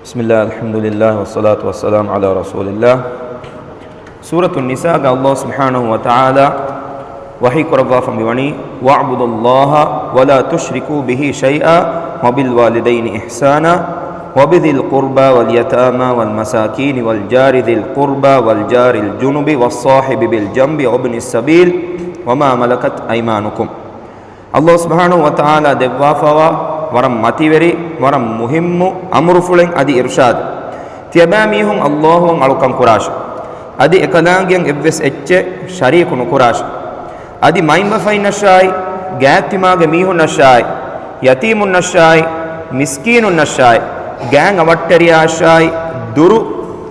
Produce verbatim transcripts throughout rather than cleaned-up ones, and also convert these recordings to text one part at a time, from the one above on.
بسم الله، الحمد لله، والصلاة والسلام على رسول الله. ސޫރަތު ނިސާގަ ﷲ ސުބްޙާނަހޫ ވަތަޢާލާ ވަޙީ ކުރައްވާފަ މިވަނީ، "واعبدوا الله ولا تشركوا به شيئا وبالوالدين إحسانا وبذي القربى واليتامى والمساكين والجار ذي القربى والجار الجنب والصاحب بالجنب وابن السبيل وما ملكت أيمانكم." ﷲ ސުބްޙާނަހޫ ވަތަޢާލާ ދެއްވާފަވާ ވަރަށް މަތިވެރި، ވަރަށް މުހިއްމު އަމުރުފުޅެއް އަދި އިރްޝާދު. ތިޔަބައިމީހުން ﷲ އަށް އަޅުކަން ކުރާށި. އަދި އެކަލާނގެއަށް އެއްވެސް އެއްޗެއް ޝަރީކު ނުކުރާށި. އަދި މައިންބަފައިންނަށާއި، ގާތްތިމާގެ މީހުންނަށާއި، ޔަތީމުންނަށާއި، މިސްކީނުންނަށާއި، ގާތް އަވަށްޓެރިޔާއަށާއި، ދުރު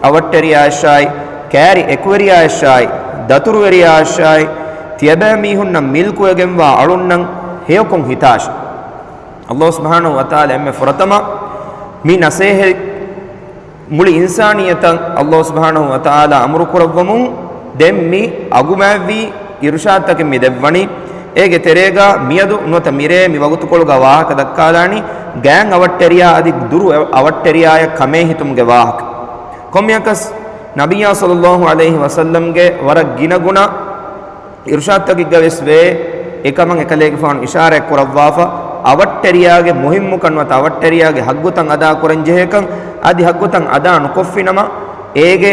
އަވަށްޓެރިޔާއަށާއި، ކާރި އެކުވެރިޔާއަށާއި، ދަތުރުވެރިޔާއަށާއި، ތިޔަބައިމީހުންނަށް މިލްކުވެގެންވާ އަޅުންނަށް ހެޔޮކޮށް ހިތާށި. ﷲ ސުބްޙާނަހޫ ވަތަޢާލާ އެންމެ ފުރަތަމަ މި ނަސޭހަތް މުޅި އިންސާނިއްޔަތަށް ﷲ ސުބްޙާނަހޫ ވަތަޢާލާ އަމުރު ކުރައްވަމުން، ދެން މި އަގުމާތްވީ އިރުޝާދުތަކެއް މި ދެއްވަނީ. އޭގެ ތެރޭގަ މިއަދު ނުވަތަ މިރޭ މި ވަގުތުކޮޅުގަ ވާހަކަ ދައްކާލާނީ، ގާތް އަވަށްޓެރިޔާ އަދި ދުރު އަވަށްޓެރިޔާއަށް ކަމޭ ހިތުމުގެ ވާހަކަ. ކޮންމެއަކަސް، ނަބިއްޔާ ޞައްލައްލާހު ޢަލައިހި ވަސައްލަމްގެ ވަރަށް ގިނަގުނަ އިރުޝާދުތަކެއްގަ ވެސް ވޭ، އެކަމަށް އެކަލޭގެފާނު އިޝާރާތް ކުރައްވާފަ، އަވަށްޓެރިޔާގެ މުހިއްމުކަން ނުވަތަ އަވަށްޓެރިޔާގެ ހައްގުތައް އަދާކުރަން ޖެހޭކަން، އަދި ހައްގުތައް އަދާ ނުކޮށްފިނަމަ، އޭގެ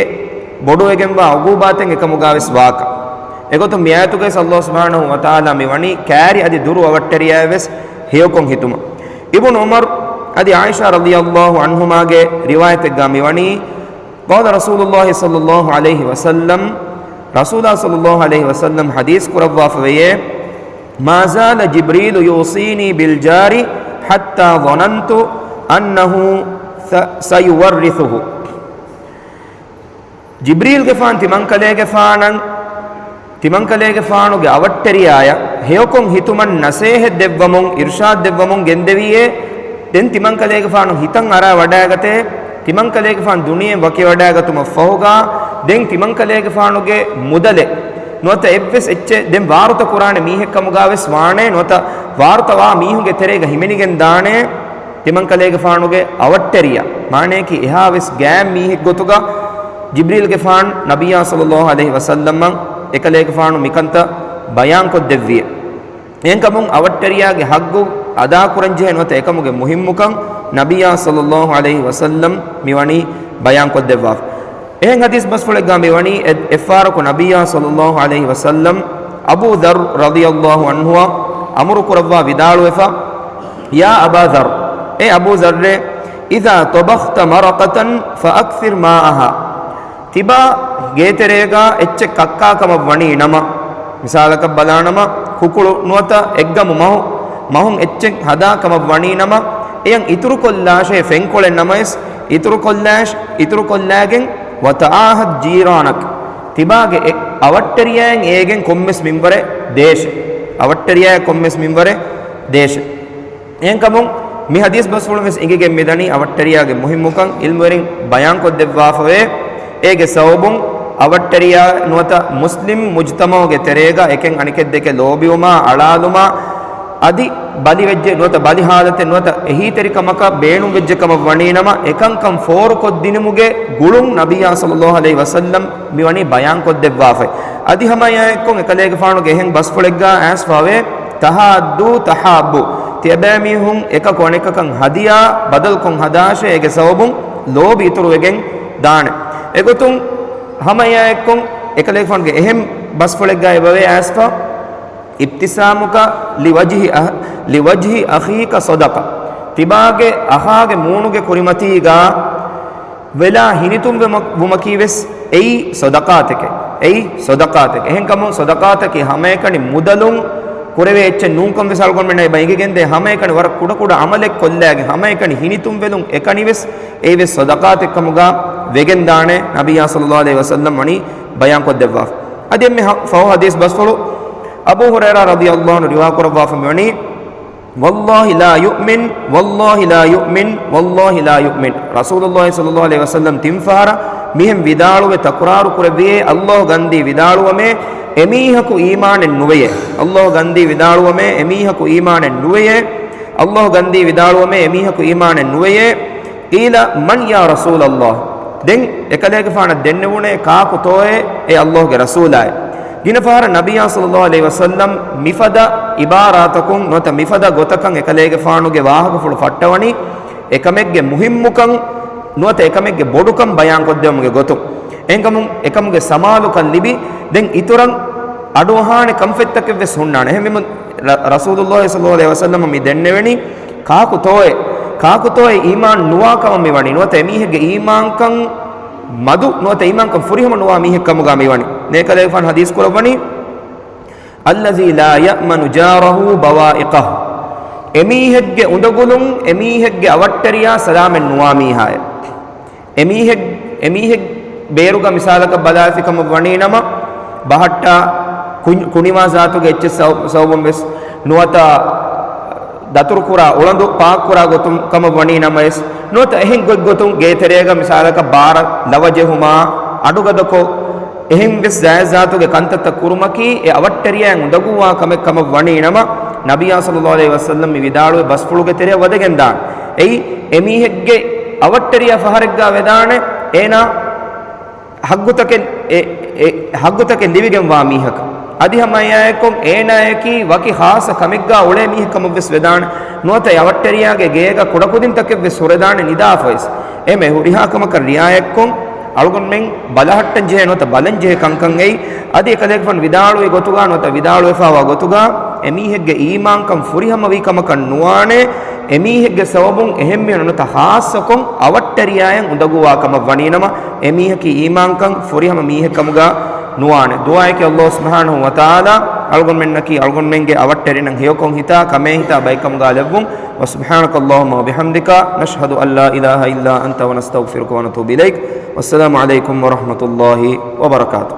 ބޮޑުވެގެންވާ އުގޫބާތެއް އެކަމުގަ ވެސް ވާކަން. އެގޮތުން މިއާޔަތުގައި ﷲ ސުބްޙާނަހޫ ވަތަޢާލާ މިވަނީ، ކާރި އަދި ދުރު އަވަށްޓެރިޔާއަށް ވެސް ހެޔޮކޮށް ހިތުމަށް. އިބްނު ޢުމަރު އަދި ޢާއިޝާ ރަޟިޔައްލާހު ޢަންހުމާގެ ރިވާޔަތެއްގަ މިވަނީ، قال رسول الله صلى الله عليه وسلم، ރަސޫލާ ޞައްލައްލާހު ޢަލައިހި ވަސައްލަމް ޙަދީޘް ކުރައްވާފަ ވެޔޭ، ما زال جبريل يوصيني بالجار حتى ظننت أنه س-، سيورثه. ޖިބްރީލްގެފާން ތިމަންކަލޭގެފާނަށް، ތިމަންކަލޭގެފާނުގެ އަވަށްޓެރިޔާޔަށް ހެޔޮކޮށް ހިތުމަށް ނަސޭހަތް ދެއްވަމުން، އިރްޝާދް ދެއްވަމުން ގެންދެވިއޭ. ދެން ތިމަންކަލޭގެފާނު ހިތަށް އަރާ ވަޑައިގަތޭ، ތިމަންކަލޭގެފާނު ދުނިޔެއިން ވަކިވަޑައިގަތުމަށް ފަހުގަ، ދެން ތިމަންކަލޭގެފާނުގެ މުދަލެއް ނުވަތަ އެއްވެސް އެއްޗެއް ދެން ވާރުތަ ކުރާނެ މީހެއްކަމުގަ ވެސް ވާނެ، ނުވަތަ ވާރުތަ ވާ މީހުންގެ ތެރޭގަ ހިމެނިގެން ދާނެ. ތިމަންކަލޭގެފާނުގެ އަވަށްޓެރިޔާ، މާނަޔަކީ އެހާވެސް ގާތް މީހެއްގޮތުގަ ޖިބްރީލްގެފާނު ނަބިއްޔާ ޞައްލައްލާހު ޢަލައިހި ވަސައްލަމަށް އެކަލޭގެފާނު މިކަންތައް ބަޔާންކޮށްދެއްވިއެވެ. އެހެންކަމުން އަވަށްޓެރިޔާގެ ހައްގު އަދާކުރަންޖެހޭ ނުވަތަ އެކަމުގެ މުހިއްމުކަން ނަބިއްޔާ ޞައްލައްލާހު ޢަލައިހި ވަސައްލަމް މިވަނީ ބަޔާންކޮށްދެއްވާފަ. އެހެން ޙަދީޘް ބަސްފުޅެއްގަ މިވަނީ، އެ-، އެއްފަހަރަކު ނަބިއްޔާ ޞައްލައްލާހު ޢަލައިހި ވަސައްލަމް އަބޫ ޛައްރު ރަޟިޔައްލާހު ޢަންހުއަށް އަމުރު ކުރައްވާ ވިދާޅުވެފަ، يا أبا ذر، އޭ އަބޫ ޛައްރޭ، إذا طبخت مرقة فأكثر ماءها. ތިބާ ގޭތެރޭގަ އެއްޗެއް ކައްކާ ކަމަށް ވަނީ ނަމަ، މިސާލަކަށް ބަލާނަމަ، ކުކުޅު ނުވަތަ އެއްގަމު މަހު، މަހުން އެއްޗެއް ހަދާ ކަމަށް ވަނީ ނަމަ، އެޔަށް އިތުރުކޮށްލާށޭ ފެންކޮޅެއް ނަމަވެސް، އިތުރުކޮށްލާށް، އިތުރުކޮށްލާގެން، وتعاهد جيرانك، ތިބާގެ އެ އަވަށްޓެރިޔާއަށް އޭގެން ކޮންމެސް މިންވަރެއް ދޭށޭ. އަވަށްޓެރިޔާއަށް ކޮންމެސް މިންވަރެއް ދޭށޭ. އެހެންކަމުން، މި ޙަދީޘް ބަސްފުޅުން ވެސް އެނގިގެން މިދަނީ އަވަށްޓެރިޔާގެ މުހިއްމުކަން ޢިލްމުވެރިން ބަޔާންކޮށްދެއްވާފަވޭ. އޭގެ ސަބަބުން އަވަށްޓެރިޔާ ނުވަތަ މުސްލިމް މުޖްތަމަޢުގެ ތެރޭގަ އެކެން އަނެކެއް ދެކެ ލޯބިވުމާ، އަޅާލުމާ، އަދި ބަލިވެއްޖެ ނުވަތަ ބަލި ޙާލަތެއް ނުވަތަ އެހީތެރިކަމަކަށް ބޭނުންވެއްޖެ ކަމަށް ވަނީ ނަމަ، އެކަންކަން ފޯރުކޮށްދިނުމުގެ ގުޅުން ނަބިއްޔާ ޞައްލައްލާހު ޢަލައިހި ވަސައްލަމް މިވަނީ ބަޔާންކޮށްދެއްވާފައި. އަދި ހަމަ އެއާއެއްކޮށް އެކަލޭގެފާނުގެ އެހެން ބަސްފުޅެއްގަ އައިސްފަވޭ، تحادوا تحابوا، ތިޔަބައިމީހުން އެކަކު އަނެކަކަށް ހަދިޔާ ބަދަލުކޮށް ހަދާށޭ، އޭގެ ސަބަބުން ލޯބި އިތުރުވެގެން ދާނެ. އެގޮތުން ހަމަ އެއާއެއްކޮށް އެކަލޭގެފާނުގެ އެހެން ބަސްފުޅެއްގައި އެބަވޭ އައިސްފަ، ابتسامك لوجه أ-، لوجه أخيك صدقة. ތިބާގެ އަޚާގެ މޫނުގެ ކުރިމަތީގަ ވެލާ ހިނިތުންވެމަ-، ވުމަކީ ވެސް އެއީ ޞަދަޤާތެކޭ. އެއީ ޞަދަޤާތެކޭ. އެހެންކަމުން ޞަދަޤާތަކީ ހަމައެކަނި މުދަލުން ކުރެވޭ އެއްޗެއް ނޫންކަން ވެސް އަޅުގަނޑުމެންނަށް އެބަ އެނގިގެންދޭ. ހަމައެކަނި ވަރަށް ކުޑަކުޑަ ޢަމަލެއް ކޮށްލާގެން ހަމައެކަނި ހިނިތުންވެލުން އެކަނި ވެސް އެއީ ވެސް ޞަދަޤާތެއްކަމުގަ ވެގެންދާނެ. ނަބިއްޔާ ޞައްލައްލާހު ޢަލައިހި ވަސައްލަމް ވަނީ ބަޔާންކޮށްދެއްވާފަ. އަދި އެންމެ ހަ-، ފަހު ޙަދީޘް ބަސްފުޅު އަބޫ ހުރައިރާ ރަޟިޔައްލާހު ޢަންހު ރިވާކުރައްވާފަ މިވަނީ، والله لا يؤمن، والله لا يؤمن، والله لا يؤمن. ރަސޫލުﷲ ޞައްލައްލާހު ޢަލައިހި ވަސައްލަމް ތިން ފަހަރަށް މިހެން ވިދާޅުވެ ތަކުރާރު ކުރެއްވިއޭ، ﷲ ގަންދީ ވިދާޅުވަމޭ، އެމީހަކު އީމާނެއް ނުވެޔޭ. ﷲ ގަންދީ ވިދާޅުވަމޭ، އެމީހަކު އީމާނެއް ނުވެޔޭ. ﷲ ގަންދީ ވިދާޅުވަމޭ، އެމީހަކު އީމާނެއް ނުވެޔޭ. قيل من يا رسول الله؟ ދެން އެކަލޭގެފާނަށް ދެންނެވުނޭ، ކާކުތޯއޭ އޭ ﷲގެ ރަސޫލާއޭ؟ ގިނަ ފަހަރަށް ނަބިއްޔާ ޞައްލައްލާހު ޢަލައިހި ވަސައްލަމް މިފަދަ ޢިބާރާތަކުން ނުވަތަ މިފަދަ ގޮތަކަށް އެކަލޭގެފާނުގެ ވާހަކަފުޅު ފައްޓަވަނީ، އެކަމެއްގެ މުހިއްމުކަން ނުވަތަ އެކަމެއްގެ ބޮޑުކަން ބަޔާންކޮށްދެވުމުގެ ގޮތުން. އެހެންކަމުން އެކަމުގެ ސަމާލުކަން ލިބި، ދެން އިތުރަށް އަޑުއަހާނެ ކަންފަތްތަކެއްވެސް ހުންނާނެ. އެހެންވީމަ، ރަ-، ރަސޫލުﷲ ޞައްލައްލާހު ޢަލައިހި ވަސައްލަމަށް މި ދެންނެވެނީ، ކާކުތޯއޭ؟ ކާކުތޯއޭ އީމާން ނުވާ ކަމަށް މިވަނީ؟ ނުވަތަ އެމީހެއްގެ އީމާންކަން މަދު، ނުވަތަ އީމާންކަން ފުރިހަމަ ނުވާ މީހެއް ކަމުގަ މިވަނީ؟ ނޭކަލޭގެފާނު ޙަދީޘް ކުރައްވަނީ، الذي لا يأمن جاره بوائقه. އެމީހެއްގެ އުނދަގުލުން އެމީހެއްގެ އަވަށްޓެރިޔާ ސަލާމަތް ނުވާ މީހާއޭ. އެމީހެއް، އެމީހެއް ބޭރުގަ މިސާލަކަށް ބަލާފި ކަމަށް ވަނީ ނަމަ، ބަހައްޓާ ކުން-، ކުނިވާ ޒާތުގެ އެއްޗެއް ސަބަ-، ސަބަބުން ވެސް ނުވަތަ ދަތުރުކުރާ އުޅަނދު ޕާކްކުރާ ގޮތުން ކަމަށް ވަނީ ނަމަވެސް، ނުވަތަ އެހެން ގޮތްގޮތުން ގޭތެރޭގަ މިސާލަކަށް ބާރަށް ލަވަ ޖެހުމާ، އަޑުގަދަކޮށް، އެހެން ވެސް ޖާއިޒް ޒާތުގެ ކަންތައްތައް ކުރުމަކީ އެ އަވަށްޓެރިޔާއަށް އުނދަގޫވާ ކަމެއް ކަމަށް ވަނީ ނަމަ، ނަބިއްޔާ ޞައްލައްލާހު ޢަލައިހި ވަސައްލަމް މި ވިދާޅުވި ބަސްފުޅުގެ ތެރެއަށް ވަދެގެން ދާނެ. އެއީ، އެމީހެއްގެ އަވަށްޓެރިޔާ ފަހަރެއްގާ ވެދާނެ، އޭނާ ޙައްގުތަކެއް، އެ، އެ، ޙައްގުތަކެއް ލިބިގެންވާ މީހަކަށް. އަދި ހަމައެއާއެކު އޭނާޔަކީ ވަކި ޚާއްޞަ ކަމެއްގާ އުޅޭ މީހެއް ކަމަށްވެސް ވެދާނެ. ނުވަތަ އެ އަވަށްޓެރިޔާގެ ގޭގަ ކުޑަކުދިންތަކެއްވެސް ހުރެދާނެ ނިދާފަވެސް. އެހެން ހުރިހާ ކަމަކަށް ރިޢާޔަތްކޮށް، އަޅުގަނޑުމެން ބަލަހައްޓަން ޖެހޭ ނުވަތަ ބަލަން ޖެހޭ ކަންކަން އެއީ، އަދި އެކަލޭގެފާނު ވިދާޅުވި ގޮތުގާ ނުވަތަ ވިދާޅުވެފައިވާ ގޮތުގާ، އެމީހެއްގެ އީމާންކަން ފުރިހަމަވީ ކަމަކަށް ނުވާނެ، އެމީހެއްގެ ސަބަބުން އެހެންވީ ނުވަތަ ޚާއްޞަކޮށް އަވަށްޓެރިޔާއަށް އުނދަގޫވާ ކަމަށް ވަނީނަމަ، އެމީހަކީ އީމާންކަން ފުރިހަމަ މީހެއް ކަމުގާ ނުވާނެ. ދުޢާއަކީ ﷲ ސުބްޙާނަހޫ ވަތަޢާލާ އަޅުގަނޑުމެންނަކީ އަޅުގަނޑުމެންގެ އަވަށްޓެރިންނަށް ހެޔޮކޮށް ހިތާ ކަމޭ ހިތާ ބައެއްކަމުގާ ލެއްވުން. وسبحانك اللهم وبحمدك، نشهد أن لا إله إلا أنت، ونستغفرك ونتوب إليك. والسلام عليكم ورحمة الله وبركاته.